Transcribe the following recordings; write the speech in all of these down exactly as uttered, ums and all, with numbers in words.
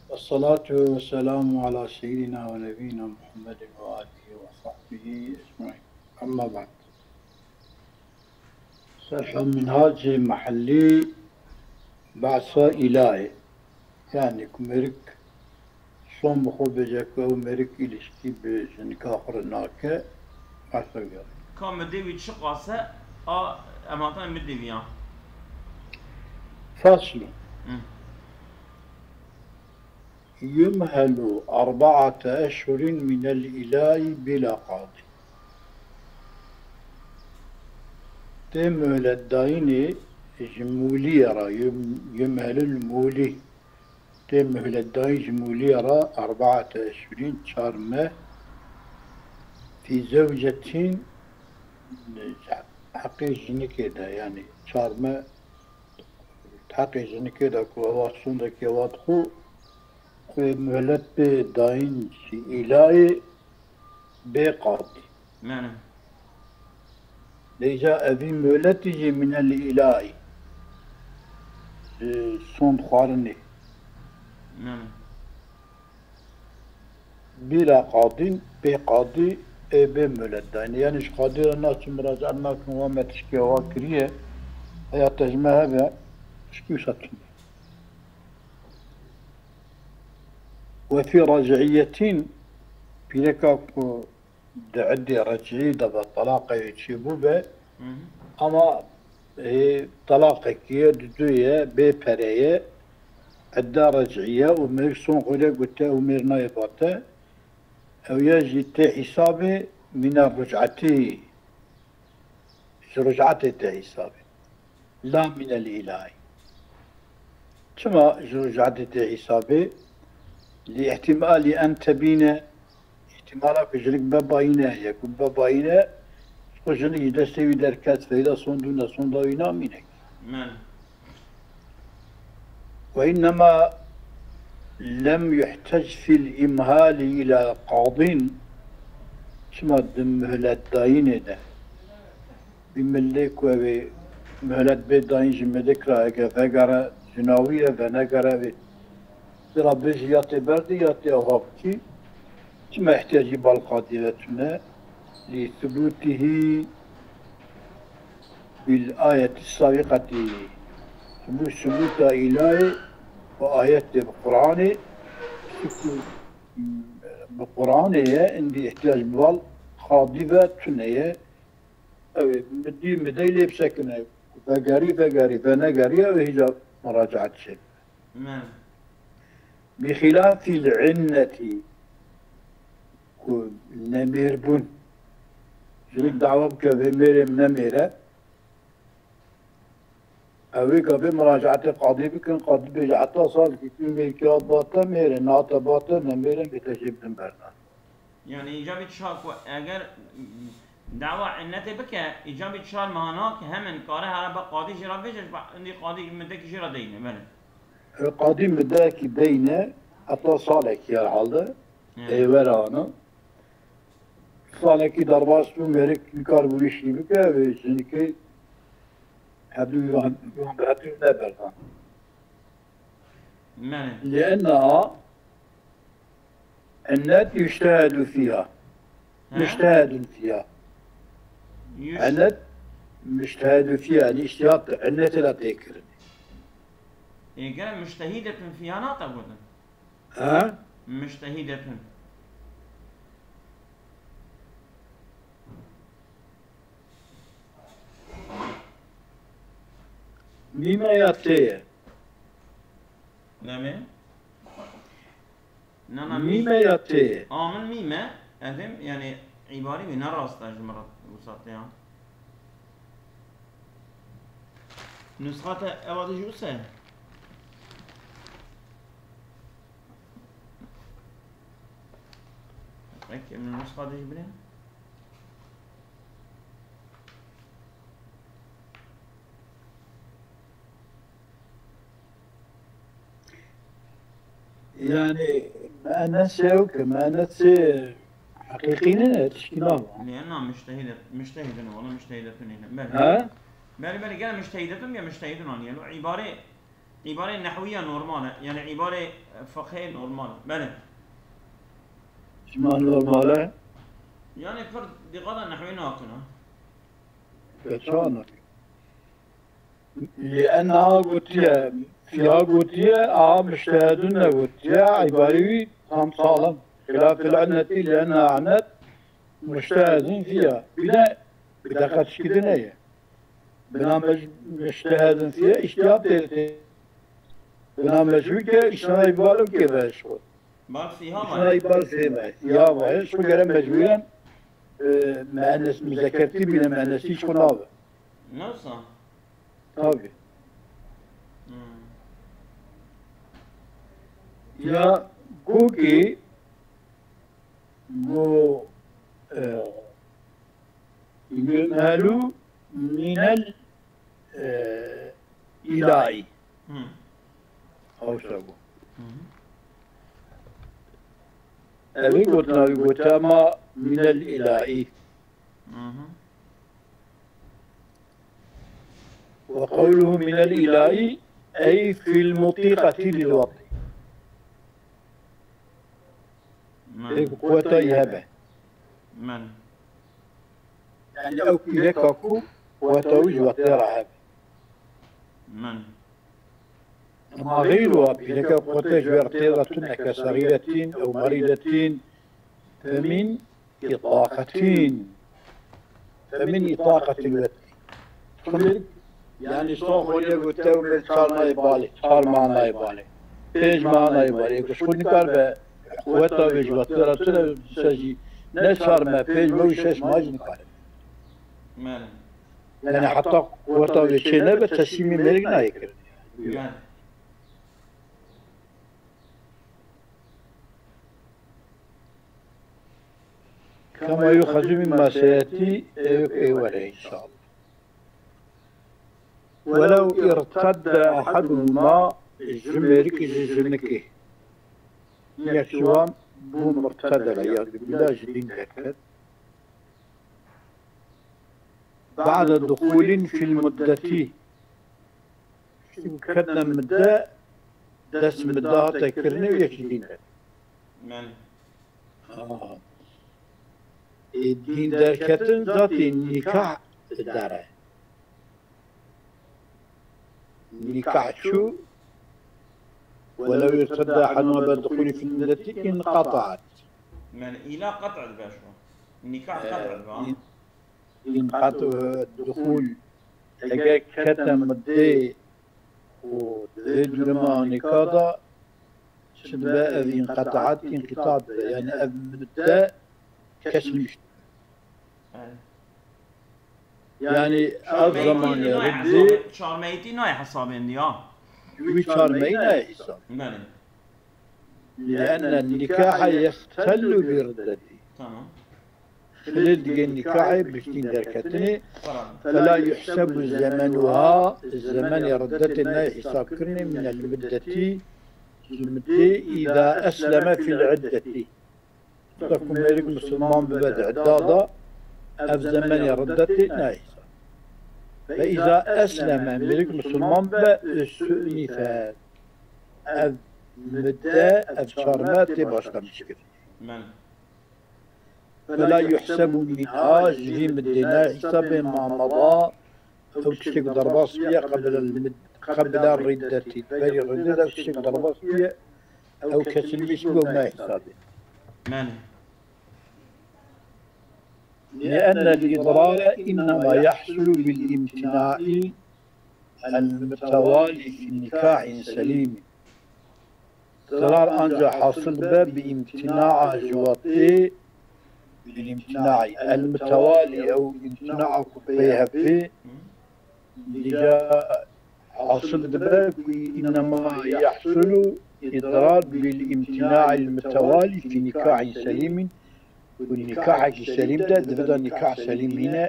والصلاة والسلام على سيدنا ونبينا محمد وآله وصحبه أجمعين. أما بعد. Şerh Minhacê Mehellî behsa îlayê. Yani ku mêrik son bi xwe bêje ku ew mêrik îlişkî bi jinika xwe re nake, behsa wî ye. Ka midê wî çiqas e, a, em hatine midê wî ya. Faslu. Hı. Yumhelu erbaate eşhurin minel îlâi bîla qadî. Tê muhletdayînê ji mûliyê re, yum-, yumhelul mûlî. Tê muhletdayîn ji mûliyê re erbaate eşhurin, çar meh, fî zewcetin, heqê jinikê de, yani çar meh heqê jinikê de ku ewa sondekî ewa dixwe, wê muhlet pê dayîn ji îlayê bê qadî. Mene. Lê îca evî muhletî jî minel îlayî. Ji sond xwarinê. Mene. Bîla qadîn, pê qadî ê bê muhlet dayîn. Yani ji qadî re naçin, muracaet nakin, wa me tişkê wa kiriye, heya te ji me hebe, tişkî wisa tune. Ve fî rec'iyetin, pîreka ku di eddê rec'î de be, talaqê wê çêbûbe, Hı hı. ama, e, talaqekî ye, dudu ye, bê pere ye, edda rec'î ye û mêrik son xwe re gote ew mêr nayê bate, ew ye jî tê hîsabê mîna ruc'etî, ji ruc'etê tê hîsabê. La minel îlay. Çima ji ruc'etê tê hîsabê? Li ihtimalî en tebîne, ihtimala ku jinik be bayîne, ye ku be bayîne, ji xwe jinik ji destê wî derket, feyda sond û ne sonda wî namîne. Men. Ve innema lem yuhtec fil imhali ila qadîn, çima di muhletdayînê de, Bi milê ku ew ê muhlet bê dayîn ji mêrik re, ege vegere, jina wî ye, venegere wê. Zira bêjî ya tê berdî ya tê ava bikî. Çima ihtiyacî bal qadî ve tune? Li thubûtihî bil ayetî sabiqetî. Thubût, thubûta îlayê bi ayetê, bi Qur'anê, çiku bi Qur'anê ye, indî ihtiyac bi bal qadî ve tune ye. Ew ê midî midey lê bisekine. Vegerî, vegerî, venegerî, ew ê hîca muracaet çê. Me. Bi xilafil innetî, ku nemêr bûn. Jinik Me. dawa bike vê mêrê min nemêr e. Ew ê gavê muracaetê qadî bikin, qadî bêje heta salekî tu mêrkî hat bate mêrê, nehate bate nemêrê, bê te jê bidin berdan. Yani îcabî çar ku eger dawa innetê bike, îcabî çar meha nake, hemen kare here be qadî jê re bêje, ji ba-, indî qadî middekî jê re deyne, belê. E, qadî middekî deyne, heta salekî herhalde, Hı. ê were ana. Salekî derbas bû, mêrik nikar bû îşî bike, wê jinikê hevdû yan, yan bi hevdû neberdan. Mene. Li enneha Ennet yuştehedu fiha. He? Muştehedun fiha. Yuş- Ennet muştehedu fiha. Yani iştihat ennetê de tê kirin. Ê, gere muştehidetun fiha nate gotin? Ha? Muştehidetun. Mîme ya tê ye. Demê? Na, na, mî-, Mîme ya tê ye. A min mîm e, ez êm, yani, îbarî wî ne rast e ji min re wisa tê ya. Nusxa te ewa dijî wisa ye? Peki, min nusxa dijî binê. Yani, me'enesê ew ki, me'enesê heqîqî nîne, tişkî nava. Lê ena mujtehîdet, mujtehîdin, wala mujtehîdetun nîne. Belê. Ha? Belê, belê, gene mujtehîdetun ya mujtehîdun anî. Elo îbarê, Îbarê nehwiya normal e. Yani îbarê fiqhê normal e. Belê. Çima normal e? Yani pir dîqata nehwê nakin ha. Peçanak. Li enha gotiye, fiha gotiye, a müştehedun ne gotiye, îbarê wî tam salim. Xilaf fil enneti li enha ennet müştehedun fiha. Bir de bir dakika çikidin eye. Bina mec-, müştehedun fiha, iştihad tê. Bina mecbur ke iştihad îbal ke ve eşko. Bal fiha Şuna var. Îbal fême. Ya vayê, şu gere mecburen e, müennes müzekerti bile müennesi hiç konu abi. Nasıl? Tabi. Hmm. Ya Guki bu e, yümelu minel e, ilahi. Hmm. Hawşa bu. Hmm. Evi gotina wî gote ma minel ilahi. Mhm. Ve qawluhu minel ilahi ey fil mutiqati lil wati. Men. Ê ku quweta wî hebe. Men. Yani ew pîreka ku quweta wî ji wextê re hebe. Men. Ema xeyr wa pîreka quweta ji wextê re tune ke serîretîn ew merîretîn. Femin îtaqetîn. Femin îtaqetîn wetî. Xulê, yani son xoliye gote û me çar nayê balê, çar manayê balê. Pênc manayê balê. Ku şkû nikar be quweta wê ji wextê re tune se jî ne çar me, pênc me û şeş ma jî nikare. Men. Yani heta quweta wê çê nebe teslîmê mêrik nayê kir. Men. Kema yuxezu mimma seyetî, ê were inşallah. Welew irtedde ehaduhuma, ji mêrik ji jinikê. Yek ji wan bû murtedele, ya bila ji dîn derket. Ba'de duxulin fil muddeti. Çimkî ketine midde, dest midde hate kirinê û yek ji dîn derket. Men. Ha. Ê, dîn derketin zatî nikah dere. Nikah çû, welew irtedde ehaduhuma ba'de duxulin fil muddeti inqeta'et. Men îla qet'e dibe şu. Nikah qet'e dibe. Înqet-, duxul, eger kete middê û di vê duruma nika de çi dibe, ev înqetaat, înqita dibe. Yani ev midde kesilmiş. Yani. Yani ev zamanê Çarmeytî nayê riddî hesabê-, çarmeytî nayê hesabêndiya. wî çarmeyî nayê hesab. Belê. Lienne nikahe yextellu bi riddetî. Tamam. Xilêl digê nikahê bi dîn derketinê, Tamam. fela yuhsebu zemenuha, zemenê riddetê nayê hesab kirinê minel middetî, ji middê îda esleme fil iddetî. Wexta ku mêrik misilman bibe di idda de, ev zemenê riddetê nayê hesab. Ve îza esleme, mêrik misilman bibe, ustu'nife. Ev midde, ev çarme tê başlamiş kirin. Men. Fela yuhsebu minha, ji vî middê nayê hesabê ma mada, ew tiştê ku derbas bûye qebla mid-, qebla riddetî. Berî riddetê ew tiştê ku derbas bûye, ew kesilmiş bû, ew nayê hesabê. Men. لأن الإضرار إنما يحصل بالامتناع المتوالي في نكاح سليم. Dirar anca hasil dibe bi îmtina ji watê, bil îmtina, el mutewalî, ew îmtina ku peyhevê dîca hasil dibe ku înnema yahsulu idrar bil îmtina il mutewalî fî nikahî selîmîn, ku nikahekî selîm de divida nikah selîm hîne.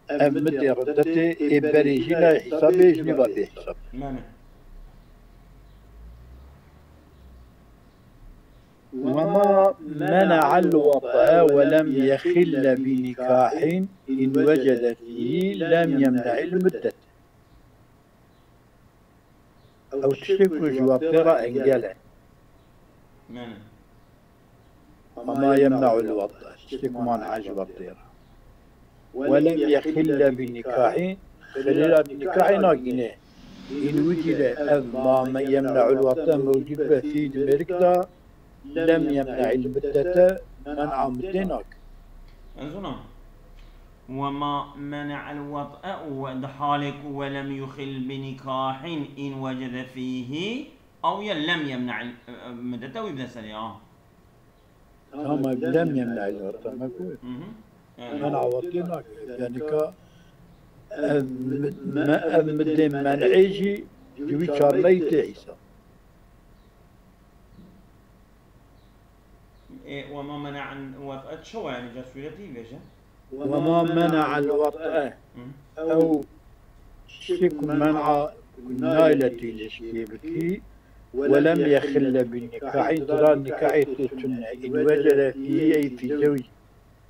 Ev midê riddetê ê berê jî nayê hesabê, jî nîva bê hesab. Mane. وما منع الوطأ ولم يخل بنكاح إن وجد فيه لم يمنع المدة. Ew Ew tiştê ku ji wextê re engel e. Mene. Hema yemne'ul wet, tiştê ku man'a ji wextê re. Welem yexille bi nikahî, xilêla bi nikahî nagîne. În wicî de ev ma me yemne'ul wet mewcûd be fî di mêrik de, lem yemne'il muddete, men'a muddê nake. Ez ona. Ve ma mene'el wet'e û di halê ku welem yuxil bi nikahîn în wecede fîhî, ew ya lem yemne'il, e, e, muddete wî bide serê, a. Tamam, lem yemne'il wet'e me ku. Hı hı. Yani. Men'a wet'ê nake. Yani ka ev mid-, me-, ev middê men'ê jî ji wî çarmeyî tê hîsab. E, ve ma mene'el wet'e çawa yani, ca sûretî bêje? Ve ma mene'el wet'e. Hı. Ew tiştê ku men'a nayê têleşikê bikî, welem yexille bi nikahî, dira nikahê tê tune, în wecede fîhî ey fî zewcî.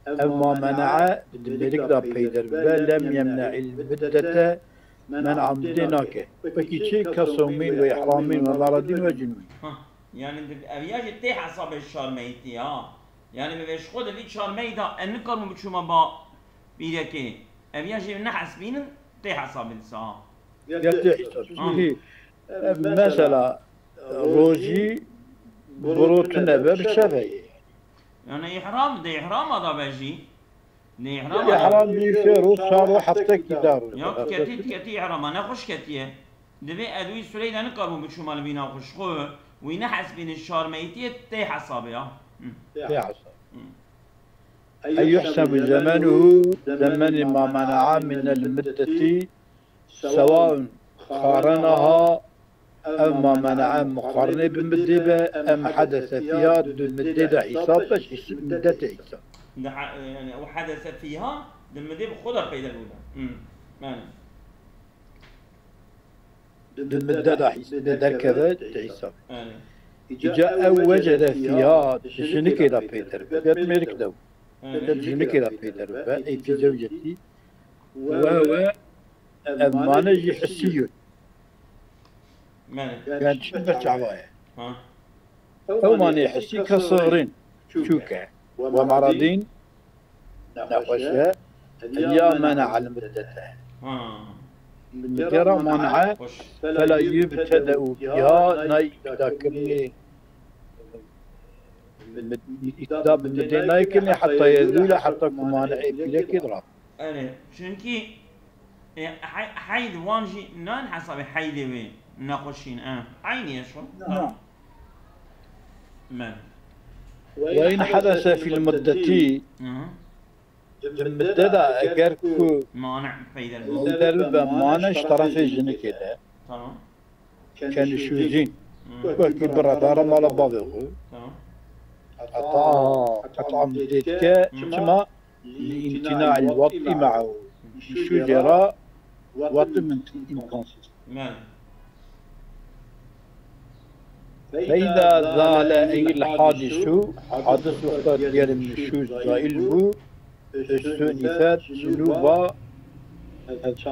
Ev ma mene'e di mêrik de peyder bibe, lem yemne'il muddete, men'a muddê nake. Wekî çi kesomîn ve ihramîn ve maradîn ve cunûbîn. Ha, yani di-, ev ya jî tê hesabê çarmeyîtî, ha. Yani bi vê ji xwe de vî çarmeyî de em nikarin biçûme ba pîrekê. Ev ya jî nehesbînin tê hesabê disa, ha. Ya tê hesabê. Ha. Çunkî ev mesela rojî biro tune be bi şevê. Yani ihram, di ihrama da be jî. Di ihrama da. Ihram bî şêro çar û heftekî dar. Ya ketî, ketî ihrama, ne xweş ketiye. Divê edwî sureyda nikarbû biçûma li vîna xweş xwe, wî nehesbînin şarmeyîtiyê tê hesabê ya. Hı. Tê hesabê. Hı. Ey yuhsebu zemenuhu zemenî ma mene'a minel muddetî, sewaun xarenaha, ev ma mene'e muqarnê bi middê be, em hedese fiha di middê de hîsab be, hîs-, middetê hîsab. Di ha-, yani ew hedese fiha di middê bi xwe de peyder bû de. Hmm. Yani. Di midde de hîs-, de derkeve di hîsab. Yani. Îca ew wecede fiha di jinikê de peyder be. Vet mêrik de. Yani. Vet jinikê de peyder be. Ey fi zewcetî. Ve ve ev mane jî hissî yûn. Yani. Yani çi be çava ye? Ha. Ew manê hissî kesixrîn, çûk e. Ve maradîn, nexweş e. Ya mene'el muddete. Ha. Mudera man'a, fela yubteda'u biha, nayê îbtidakirînê, îbtida bi middê nayê kirinê, heta yezûle, heta ku man'ê pîrekê dira. Erê, çunkî, e, hey-, heyd wan jî nan hesabê heydê wê nexweşîn, e. Eynî ye şo? Na. Men. Ve in hedese fil muddetî, Hı hı. di midde de eger ku Mane peyder bû. peyder be mane ji terefê jinikê de. Tamam. Kenişûzîn. Hı. Wekî bira dara mala bavê xwe. Tamam. Qeta, qeta middê dike, Hı. çima? Li imtina'il vat'i ma'ahu. Nişûzê ra vat'i min imkansız. Men. Feyda zale eyl hadisu, hadis wexta diyarê nişûz zaîl bû, üstünifet, nûva,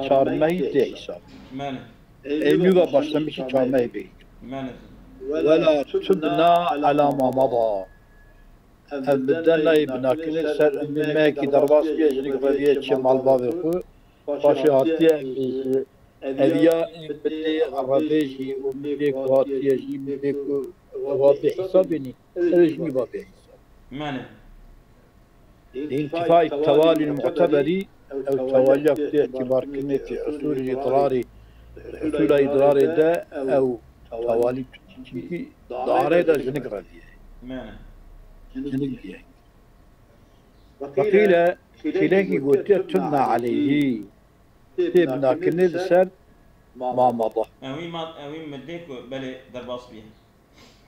çarmehî tê hîsab. Men. Ê nûva başlamişî çarmehî bê. Men. Wela tubna ala ma mada. Ev midde nayê binakirine ser mehekî derbas bûye, jinik reviye çê malbavê xwe. Paşê hatiye ev bêje. Ev ya ê midê revêjî û midê ku hatiye jî midê ku wa bê hesabê nî. Ev jî nî va bê hesab. Mane. Lîntîfayî tewalî muteberî, ew tewaliya ku tê îtîbarkirinê fî husûlî îdirarî, husûla îdirarê de ew tewalî, çimkî di arê de jinik reviye. Mane. Jinik diye. Weqîle, xîlekî gotiye tubna aleyhî. Tê binakirine li ser ma mada. Ewî ma, ewî midê ku belê derbas bûye.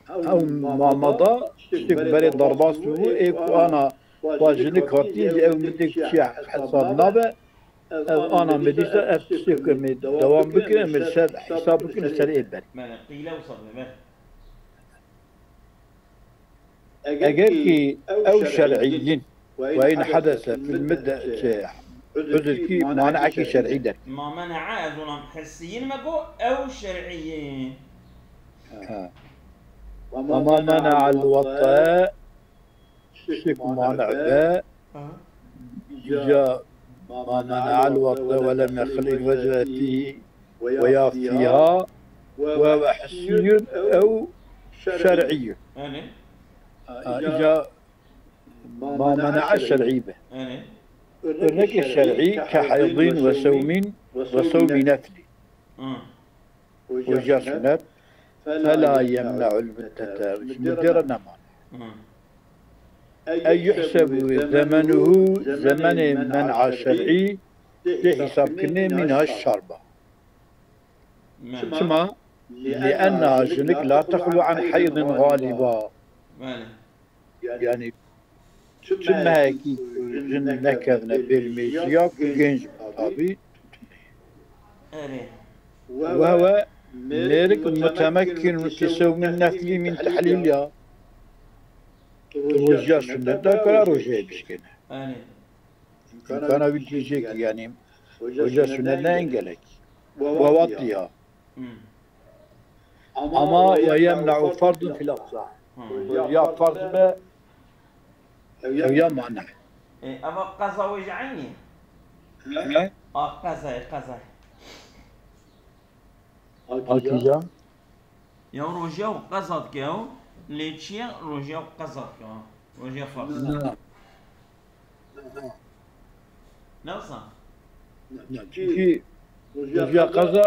Ew ma mada, tiştê ku belê derbas bû, ê ku ana wa jinik hatiye, ew midê ku çiye hesab nabe, ev ana me dîsa ev tiştê ku em ê dewam bikin, em ê li ser hesab bikin, li ser ê ber. Mene, qîle wisa dibe, ber. Eger kî ew şer'iyîn, ve in hedese fil midde, çi, uzurkî, mane'ekî şer'î derkeve. Ma mene'e, ez ona hissiyîn me got, ew şer'iyîn. Ha. Ve ma mene'el vat'e, tiştê ku mane be, îca ma mene'el vat'e ve lem yexil il vec'e fîhî ve ya fîha ve ve hissiyun ew şer'iyyun. Yanî? Ha, îca ma mene'e şer'î be. Yanî? Örnekê şer'î ke heydîn ve sewmîn ve sewmî neflî. Hı. Roja sunet, fela yemne'ul muddete, ji muddê re nemane. Hı. Ey yuhsebu zemenuhu, zemenê men'a şer'î, tê hesabkirinê mîna şarba. Me. Çima? Li'enneha jinik la texlu an heydin galiba. Belê. Yanî çi mehekî ku jin nekevine bêlmêjiya ku gênc be tabî. Erê. Wehwe mêrik mutemekkîn û tisewmîn neflî min tehlîl ya. Tu rojiya sunnet de kara rojeyê bişkêne. Erê. Îmkana wî tijêkî, yanî rojiya sunnet ne engelek. Wewatiya. Hmm. Ama ve yemne'u fardun fil asah. Hmm. Ya farz be, ew ya mane. E, eva qeza wê ji eynî? He? A qeza, qeza. Hakîja? Ya rojiya qeza dike ya. Lê çi ye rojiya qeza dike ya? Rojiya farz. Na. Ne wisa? Na, çünkü rojiya qeza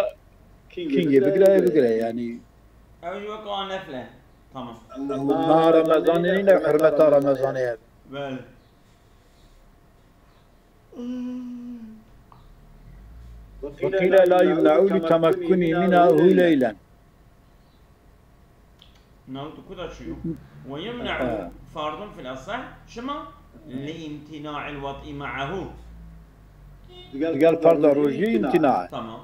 kingê bigire, bigire yani. Ew jî wek a nefle. Tamam. Meha Remezanê nîne, hurmeta Remezanê ye. Belê. Ve qîle la yumne'u li temekkuni minhu leylen. Navtu ku da çûyo? Ve yemne'u fardun fil asah. Çima? Li imtina'il vat'i ma'ahu. Digel farda rojî imtina. Tamam.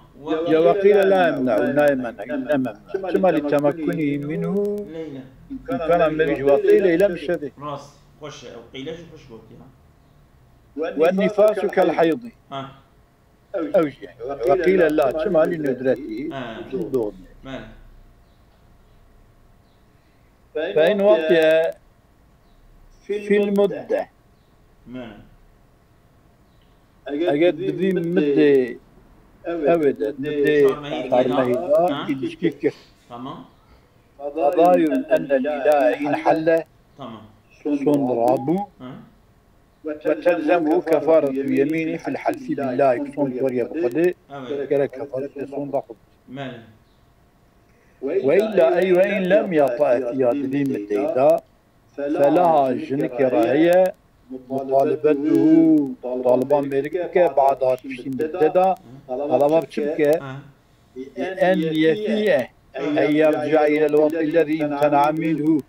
Ya ve qîle la yemne'u, nayê mene, nememne. Çima li temekkuni minhu. Leyla. Îmkana merî ji vat'ê leyla bi şevê. Rast. Xweş e. Ew qîle jî xweş gotiya. Ve nifasu kel heydî. Ha. Ew jî. Ve qîle la, çima li nudretî, ha, zû doğdu. Belê. Fe in watiye fil mudde. Belê. Eger di vî middê, ew ê de, middê çar mehî de, çar mehî de, ha, îlişkî kir. Tamam. Qadayun enne lîla in helle. Tamam. Son rabû. Ha. Ve telzemu kefaretu yemînî fil helfi billahi, ku son weriye bi Xwedê, evet, gerek kefaretê son da xwe bide. Belê. Ve illa ey ve in lem yata, ya di vî middeyê de, felaha, jinikê re heye, mutalibetuhu, taliba mêrik bike, ba'da, piştî midde de, talaba bi çi bike? Ha. En niyetî ye. En yerci'a ilel wet'i lezî imtene'a minhu.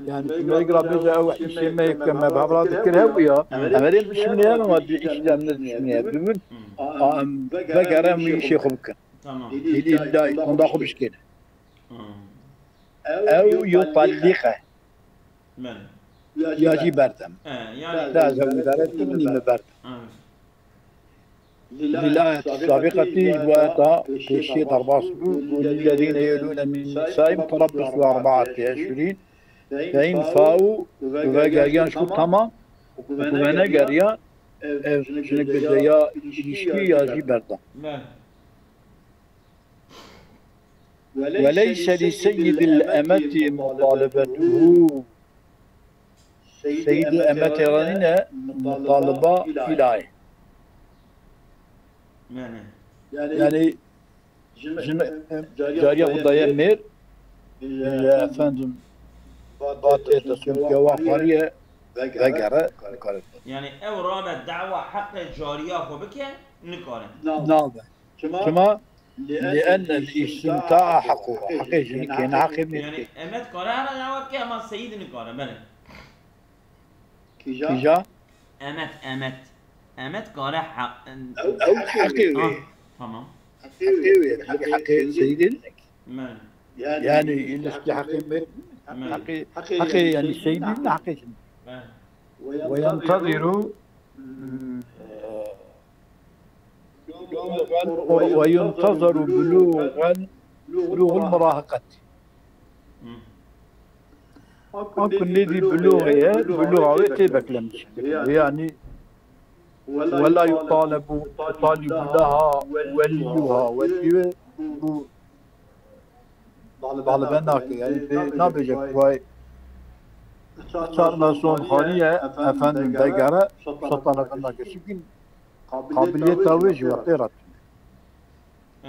Yani, tu mêrik re bêje, ew îşê me yê ke me bi hev re dikir hebûya, em erê bişimîne, em ê dî îşê em nedişimîne bibin, a em vegerin, em îşê xwe bikin. Tamam. Hîlî hîlî dayî, konda xwe bişkêne. Hmm. Ew yutellîqe. Belê. Ya jî berdem. He, yani. Da ez ew îdare dikim, nîme berdem. Evet. Lil'ayet sabiqetî ji bo ayeta pêşiyê derbas bû. Got, lillezîne ye'lûne min nisâihim terabbusu erbaati eşhurîn. Fe in fa'û, ku vegeriyan ji xwe tamam, û ku venegeriyan, ev jinik bêje ya îlişkî ya jî berdem. Belê. Ve leyse li seyyidil emeti mutalibetuhu. Seyyidê emetê re nîne mutaliba îlayê. Yani, yani jin, cariya xwe daye mêr, bêje, efendim, vatê te, sonke wa xwariye, vegere, nikare. Yani ew rabe dawa heqê cariya xwe bike, nikare. Nabe. Çima? Çima? Li'enne istimta'a haqqu. Heqê jinikê, ne heqê mêrikê. Yani emet kare hera dawa bike, ama seyîd nikare, belê. Kîja? Kîja? Emet, emet. Emet kare heq-, ew, ew heqê wê. Ah, tamam. Heqê wê, heqê, heqê seyîdê ne. Belê. Yani, yani îlişkî heqê mêrikê, belê, heqê, heqê yani seyîdê ne, heqê jinikê. Belê. Ve yenteziru, e, ve yuntazaru buluğen, buluğul murahaqet. Anku nêvî bilûxê ye, bilûxa wê tê beklemiş. Yanî ولا يطالب، يطالب لها وليها، welî wê û talibe nake. Yanî pê nabêje ku vay çar meson xanî ye, efendim vegere, wisa talibe nake. Çimkî qabiliyeta wê ji wextê re tune.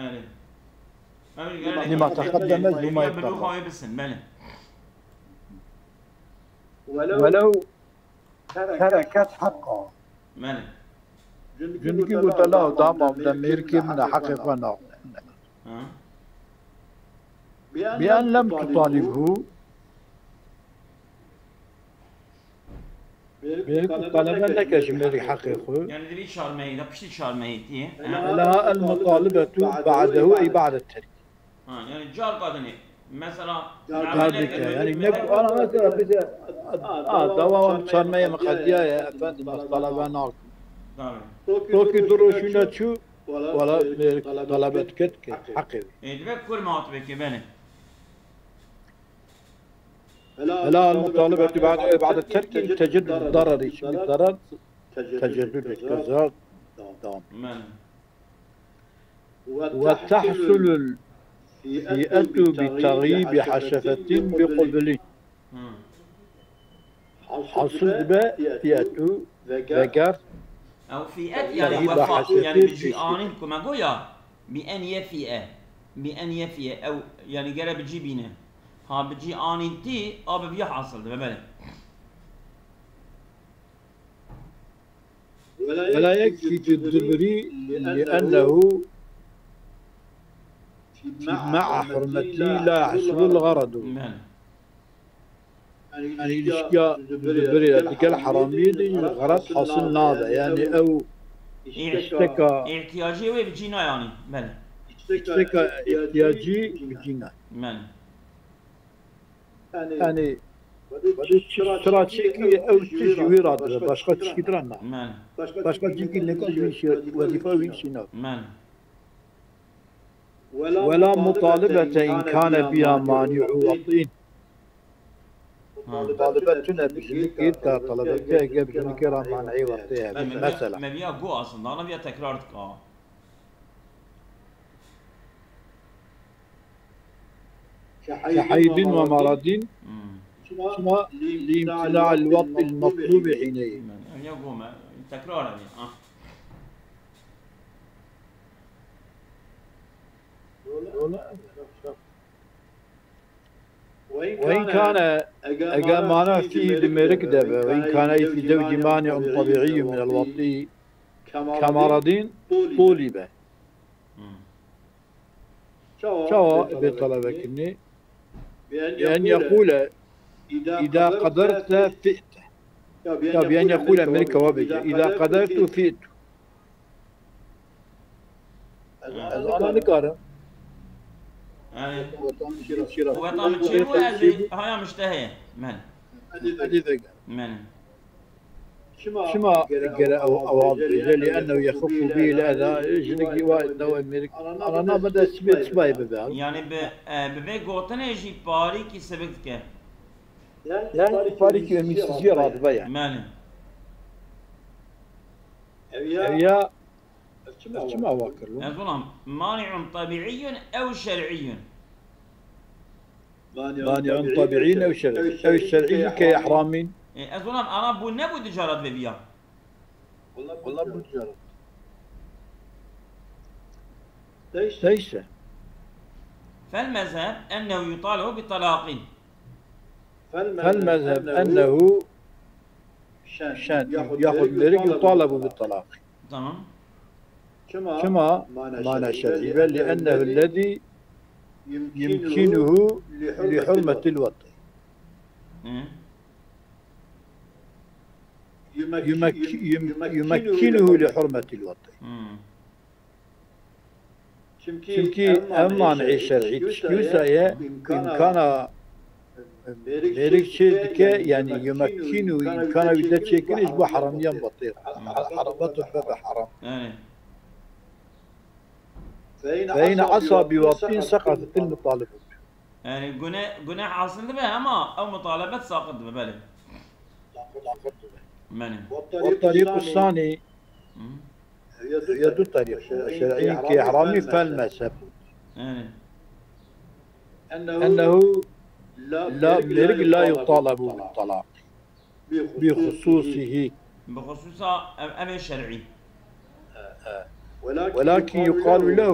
Erê. Erê, erê. Lima teqeddeme ji bo ma yekteqedem. Bilûxa wê bisin, belê. Welew tereket heqqa. Belê. Cundukî gote, la dama de mêrikê min e, heqê xwe naxwe. Ha. Bi en lem tutalibhu. Mêrik talebe neke ji mêrik heqê xwe. Yani di vî çar mehî de, piştî çar mehî tî. Ela el mutalibetu ba'dehu ey ba'de terk. Ha, yani carka dinê. Mesela, car dike. Yani ne ku ana mesela bize, a, dava wan çar mehî min qediyaye, efendim, ez talebe nakim. Tabii. Tokî du roj şûna çû, wala mêrik talebe dike, dike heqê. E, dibe kur me hatibê ke, belê. Ela el mutalibetu ba'de, ba'de terkî teceddu dararî, çimkî darar teceddu dike, zarar devam. Men. Ve tahsulul fi'etu bi tagyibi haşefetin bi qubulin. Hmm. Hasil dibe fi'etu veger. Ew fi'et yani wefa, yani bi cî anîn ku me goya, bi en yefi'e, bi en yefi'e, ew yani gere bi cî bîne. Ha bi cî anîn tî, a bi vî hasil dibe, belê. Ve la yekfî fi dubri li ennehu ma'a hurmeti la yahsulul garadu. Men. Yani ilişkiya dubri digel heramiyê de xerat hasil nabe. Yani ew işteka, ihtiyacê wê bi cî nayanî. Belê. İşteka ihtiyacî bi cî nayê. Men. Yani, çira çêkî ew tişt ji wî re dibe, başqa tişkî tira na. Men. Başqa tişkî neke ji wî şi-, wezîfa wî şîna. Men. Wela mutalebete in kane biha mani'u wat'in. Ha. Mutalebe tune bi jinikê ta talebekê heke bi jinikê re man'ê wat'ê hebe. Mesela. Me viya got aslında, ana viya tekrar dika. Kehaydin ve maradin. Hmm. Şima limtina'il vat'il matlubi hineyin. Em ya gome, tekrar edin. Ah. Ve in kane, eger mana fî li mêrik de be, ve in kane fî zewcî mani'un tabi'iyyun minel vat'i, kemaradin tolî be. Hmm. Çawa bê talebe kirinê? Bi en yekûle, îda qederte fi'te. Ya bi en yekûle mêrika wa bêje. Îda qedertu fi'tu. Ez, ez ana nikarim. Yani, quveta min çêbû, ez ê haya min ji te heye. Men. Edî veger. Men. Çima gere ew, ewa bêje, li ennehu yexiffu bihil eza, jinikî wa dawê mêrik. Ana nabe de sibê çibayê bibe. Yani bi, e, bi vê gotinê jî parîkî sibik dike. Yani parîkî ûmîdsiziyê radibe yani. Mane. Ev ya, ev çima wa kir? Ez walam, mani'un tabi'iyyun ew şer'iyyun. Mani'un tabi'iyyun ew şer'i. Ew şer'i ke ihramîn. E, ez walam, ana bû nebû dicarat ve viya. Wala bû dicarat. Neyse. Fel mezheb ennehu yutalebu bi talaqin. Fel mezheb ennehu şen yahud mêrik yutalebu bi talaqin. Tamam. Çima mana şer'î be? Li ennehu lezî yumkinuhu li hurmetil wat'i. Hı. Yumek-, yum-, yumekkinuhu li hurmetil wat'i. Hı. Çimkî ev man'ê şer'î tişkî wisa ye, îmkana mêrik çê dike, yani yumekkinu, îmkana wî de çêkirî ji bo heramiyan batê, he-, heramet û bebe heram. Yani. Fe in asa bi wat'in seqatetil mutalebet. Yani gune, gune hasıl dibe ama ew mutalebet saqit dibe, belê. Menê. والطريق الثاني. Hı. هي دو طريق شرعية كي إحرامي فالمذهب. Yani. أنه لا، ميرك لا يطالب بالطلاق. بخصوصه. Bi xususa ev, ev ê şer'î. ولكن يقال له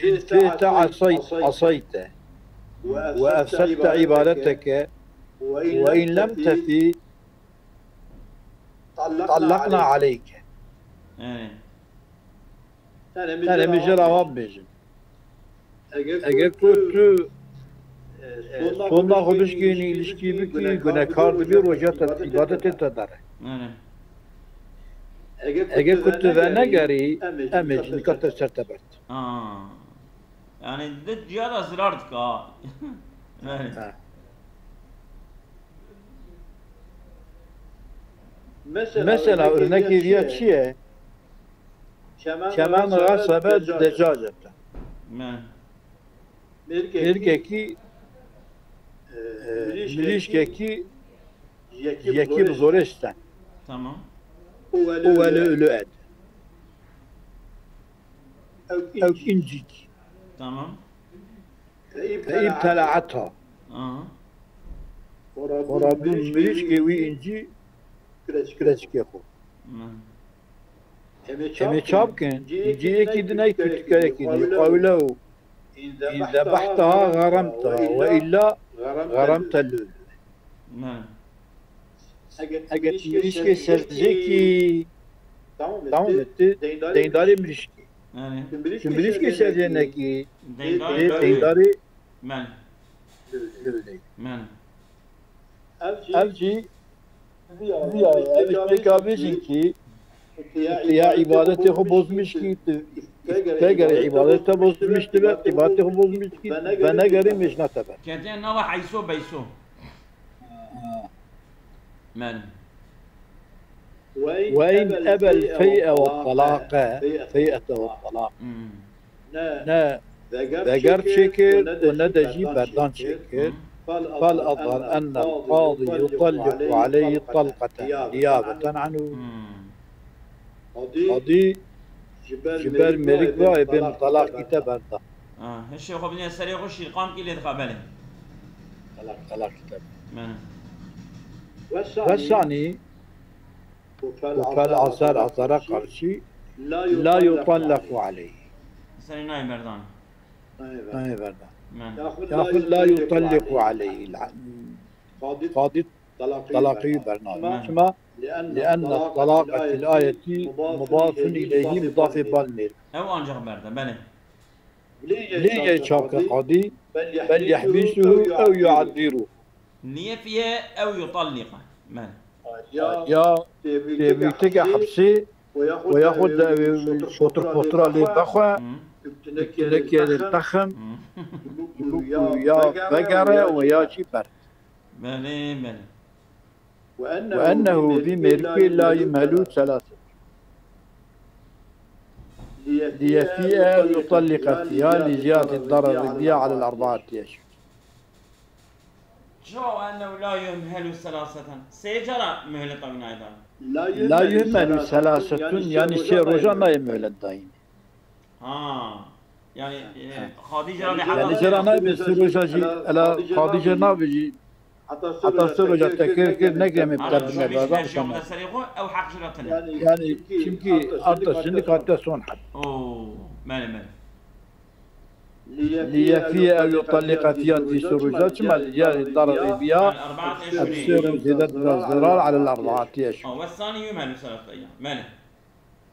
إن فعت عصيت، عصيت وأفسدت عبادتك، وإن لم تفي طلقنا عليك. Yani. Yani, min jê re awa bibêjin. Eger ku tu, e, sonda xwe bişkînî, ilişkî bikî, gunekar dibî, roja te, îbadetê te dere. Yani. Eger ku tu venegerî, em ê jî nika te ser te bert. Ha. Yani, di ciya de zirar dike ha. Yani. Ha. Mesela, örnekê vîya çi ye? Kemen xesebe decacete. Me. Mêrkekî, e, mirîşkekî yekî bi zorê sten. Tamam. Û welê ulu ed. Ew incîk. Tamam. Fe îbtelaetha. Aha. Û rabûn mirîşkê wî incî kireçikê xwe. Hı. Em ê çap kin, inciyekî din ey tûtikeyekî din, yuqalu lehu in zebehtaha xeremta, ve illa xeremte lulu. Hı. Eger mirîşkê serzekî, tamam e, tu deyndarê mirîşkê. Yani. Tu mirîşkê serzê nekî, tu deyndarê Men. Li, li, li. Men. Ev jî, ev jî, ev jî pêka bêjin kî, ya îbadetê xwe bozmiş kî, tu, pêgerê îbadetê bozmiş dibe, îbadetê xwe bozmiş kî, venegerî mêjna te be. Ketiye nava heyso beyso. Ha. Men. Ve in ebel fey'e ve talaqe, fey'ete ve talaq. Hmm. Ne veger çêkir û ne de jî berdan çêkir. Fal azhar ennel qadî yutalliqu aleyhi talqeten niyabeten anhu. Hmm. Qadî ji ber mêrik ve ê bê min talaq kî te berda. Ha, hişê xwe binê serê xwe şîrqam kî lê dixa belê. Talaq, talaq kî te berda. Me. Ve sanî, û fel azhar, azhara qarşî, la yutalliqu aleyh. Serê nayê berdan. Nayê berdan. Me. Yaxud la yutalliqu aleyh. Qadî talaqî bernabe. Çima? Lienne talaqe fil ayetî mudafun ileyhî mudafê bal mêr. Ew ancaq berde, belê. Lê yê çavke qadî, bel yehbîsuhu ew yu'ezzîruhu. Niye fiye ew yutalliqe. Belê. Ya têbûyteke hepsê, we yaxud de ew şotir potra lê bexwe, tinekê lê texim, ji bo ku ya vegere we ya jî ber. Belê, belê. Ve ennehu vî mêrikê la yumhelu selaset. Liyefîe yutalliqe fiha li ziyadeti darari biha alel erbaati eşhur. Çawa ennehu la yumhelu selaseten? Sê cara muhleta wî nayê dan. La yumhelu selasetun, yani sê roja nayê muhlet dayîn. Ha. Yani, e, qadî jê re lê heta Yani jê re nayê sê roja jî, ela qadî jê nabê jî. Heta sê roja te kir, kir, nekir, em ê berdine berdan. Şewte serê xwe, ew heq jê re tune. Yani, çimkî arta şindik hatiye son heb. Oo, belê, belê. Liyefîe ew yutalliqe fiha di sê roja, çima li diyarê dara rêbiya, ev sê roj zêde dida zirar alel erbaati eşhur. Aa, ve sanî yumhelu selasete eyyam. Belê.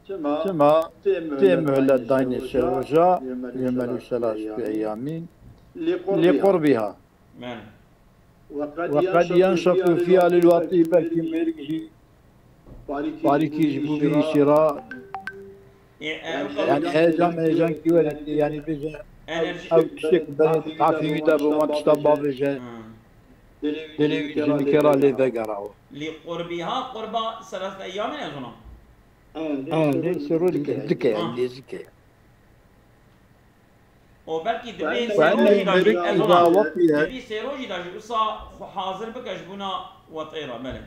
Çima tê muhlet dayne sê roja, yumhelu selasete eyyamîn, li qurbiha. Belê. Ve qed yenşetu fiha lil wetî, belkî mêrik jî parîkî ji bo vî îşî re. Yani heyecan meyecan kî were, yani bêje, ew tiştek berê tafî wî de bi wan tişta bavêje. Dilê wî ji nikê re lê vegera we. Li qurbiha, qurba selasete eyyamîn ez ona. Ha, neyse, rol dike, yani nêzîk e. û belkî divê وأنه sêrojî de jî, ملك ez إذا ona, وطئ divê sêrojî de jî wisa xwe hazir bike ji bona wet'ê re, belê.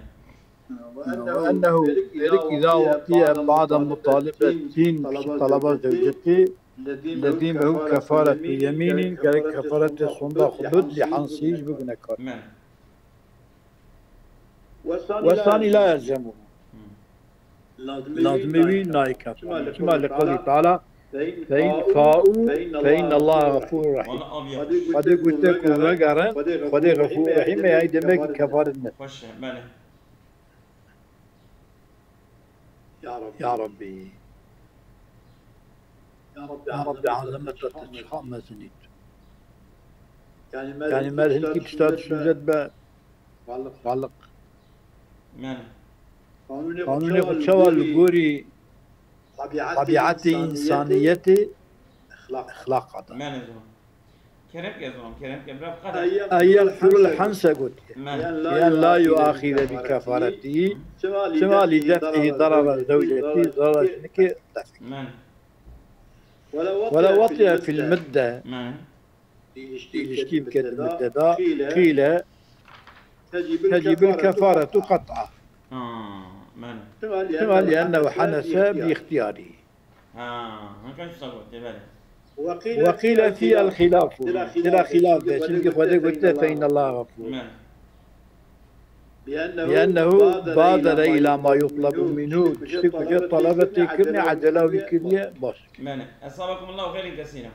وأنه ملك إذا وطئ بعد مطالبة طين شي طلبة زوجته لزمه كفارة يمين، gerek kefaretê sonda xwe bid, lê hensî ji bo gunekar. Belê. والثاني لا يلزمه. Lazimê wî nayê kefare. Çima li qewlî Teala, فإن فاءوا فإن الله غفور رحيم. Xwedê gote ku vegerin, Xwedê Xefûr Rehîm e, yayî demek ki kefaret ne. Xweş e, belê. Ya Rabbî. Ya Rabbî, ezemeta te çiqa mezin î. Yani mer hinkî tişta dişûze dibe xaliq. Belê. Qanûnê xwe çawa li gorî tebiatê însaniyetê exlaqa da? Belê zilam. Kerem ke zilam, kerem ke. Bira qede. Eyyel hurul hense gotiye. Belê. Yan la yuaxize bi kefaretî. Çima li def'î darara zewcetî, darara jinikê def. Belê. Wele wetiye fil midde. Belê. Îlişkî bike di midde da. Qîle tecîbil kefaretu qet'a. Ha, belê. Çima li ennehu henese bi îxtiyarî. Ha, hinka ji sabotê, belê. Weqîle fîhel xîlafu. Tira xîlaf be, çimkî Xwedê gote fe innallaha xefûr. Belê. لأنه بادر إلى ما يطلب منه. Tiştê ku jê talebe tê kirinê, ecela wî kiriye, baş. Belê. Esabakumullahu xeyran kesîra.